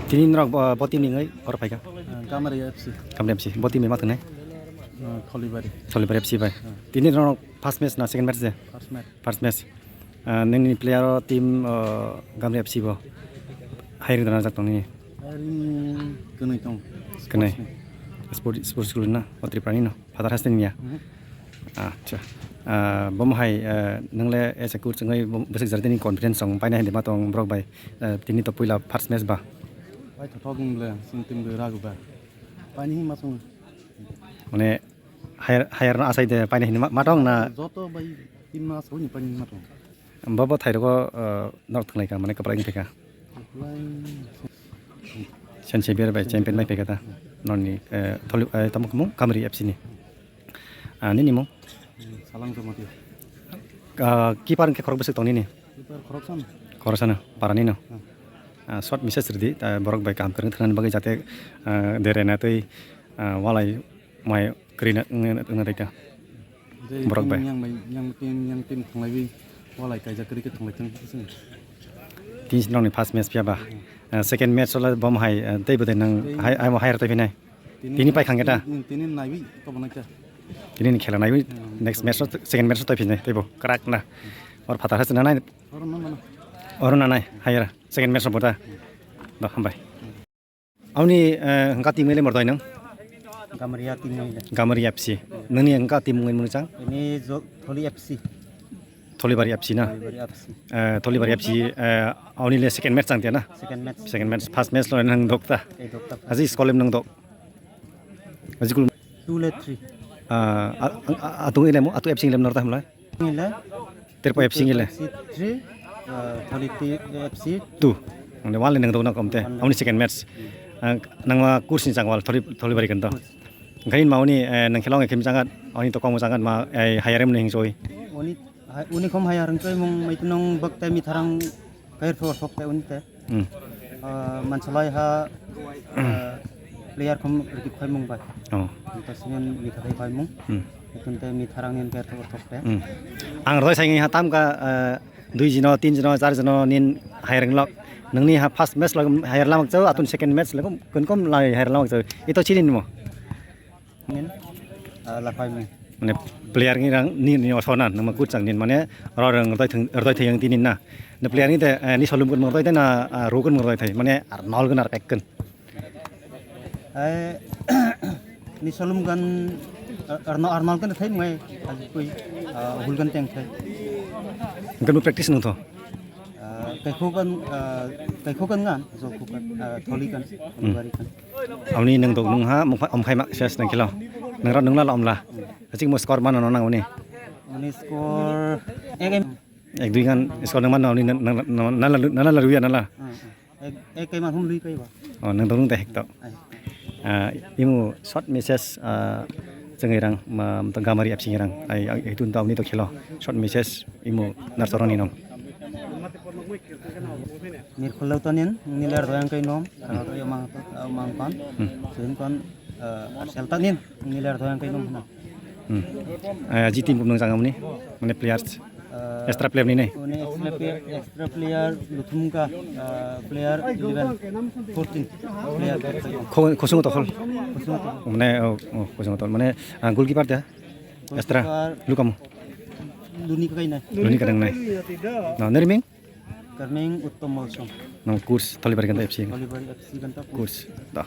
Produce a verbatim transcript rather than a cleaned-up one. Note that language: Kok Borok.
Tini norok bo, bo team ni wngwi oro phaikha? Ah, Gamari F C. Gamari F C. Bo team ni ma thwngnai? Ah, Tholibari. Tholibari F C bai. Ah. Tini norok first match na second match de? First match. First match. Ah, nini player o team, ah, Gamari F C bo hiring dana jak tong nini? Hiring kwnwi tong. Kwnwi. Sports ni. Sport, sports school na? O Tripura ni no? Father Hastin ya? Mhm. Acha. Ah, bomo hai, ah, nwngle as a coach wngwi bo-, bwswk jara tini confidence song paina hindi ma tong borok bai, ah, tini to puila first match ba? Bai thothok wng le, sing team bai ragu ba. Paini hi ma song. Mane higher, higher no asai de paini hindi ma, ma tong na? Joto bai team ma song ni paini ma tong. Bo bo thairogo, ah, norok thwnglai ka, mane kwplai wng phaikha. Sense beer bai champion bai phaikha ta. Noni, eh, tholi, eh, tamo kamo Kamri F C ni. Ah, nini mung? Salang Jamatia. Ah, keeper hwnkhe khorok bwswk tong nini? Keeper khoroksa no. Khoroksa no, para nino. Hmm. Ah, short message rwdi, ah, borok bai kaham kwrwng thwngnani bagwi jate, ah, derena tei, ah, walai mai kwrwina wngna, wngna tei ta. Borok bai. Yang bai, yang team, yang team thanglaiwi walai kaijak kwrwi khe thanglai thang sini. Tini sinokni first match phiya ba. Ah, second match wala bom hai, ah, tei bwdai nang hai, hai, hai rwtwi phinai. Tini pai khang khe ta? Tini, tini naiwi tobo nai kha. Tini ni khela naiwi next match, second match twi phinai tei bo kwrak na. Or phatar hasi nanai. Oro nanai. Oro nanai, hai ra. Second match bo ta. Do, hambai. Auni, eh, hwnkha team ngi le mordoi nang? Gamriya team ngi le. Gamriya F C. Nangni hwnkha team ngi mwnwi chang? Ini jo-, Tholi F C. Tholibari F C na? Tholibari F C. Eh, Tholibari F C, eh, auni le second match chang tia na? Second match. Second match, first match lo nang dokta. Eh, dokta. Aji score le nang dok. Aji kul. Two le three. Ah, a-, a-, atung ile mo, atu F C ile norta hamlai? Ngile. Tirpo F C ngile. F C three, uh, Tholi T-, F C. Two. Mane wale nang dok na komte. Wale. Amni second match. Ah, nang ma course ni chang wal Tholi, Tholibari kan to. Course. Gain ma oni, eh, nang khelong ekim changat, oni to kong changat ma, eh, hayare muni hingsoi. Oni, hai, uni kom hayar hingsoi mung maitunong bakte mitharang kair thor thokte unte. Hmm. Ah, mansalai ha, ah, player khom rikip khai mung bai. Oh. Anta singen mitha khai khai mung. Hmm. Itunte mitharang nin ber thok thok te. Hmm. Ang roi sai ha tam ka, ah, dui jino, tin jino, char jino nin hayar lok. Nangni ha first match lok hayar lamak chau, atun second match lok kun kom lai hayar lamak chau. Ito chini mo. Min, ah, lapai min. Mane player ni rang ni, ni osona nang ma kuchang nin mane ro rang rdoi thang, rdoi thang yang tinin na. Na player ni te, eh, ni solum kun rdoi te na, ah, ro kun rdoi thai. Mane ar nol kun ar pek kun. Eh, ni solum kan, eh, ar no-, ar nol kan thai mai. Aji kui, ah, hul kan teng thai. Kan practice nung tho. Ah, kaikho kan, ah, kaikho kan ngan, jo kho kan, ah, Tholi kan, hmm. Tholibari kan. Amni nang dok nung ha, mung pha-, om khai ma ses nang kilo. Nang ra nung la la om la. Achik mo score mano nang uni. Uni score ek em. Ek dui gan score nang mano uni nang, nang, nang, nang la lu-, nang la lu ya nang la. Hmm, hmm. Ek, ek em hum lui kai ba. Oh, nang dok nung da hek to. Ai. Ah, imu short message, ah, chwngwi rang, ma, Gamari F C rang. Ai, ai, hitun to amni to kilo. Short message imu narsoroni nom. Mirkhullo tonin, niler doyang kai nom, ah, mang, ah, mang pan. Hmm. Sin pan, ah, arsel tanin, niler doyang kai nom hna. Hmm. Ah, ji team kum nang jang amni, mane players. Ah, extra player ni nai? Uni extra player, extra player, luthum ka, ah, player eleven, fourteen player. Kho-, khosung tokol? Khosung tokol. Mane, oh, oh, khosung tokol. Mane, ah, goalkeeper da? Extra. Goalkeeper. Lukam? Luni ka nai. Luni ka nai. Na, nari ming? Karming Uttom Molsom. Nang course Tholibari kan F C. Tholibari F C kan ta course. Course. Da.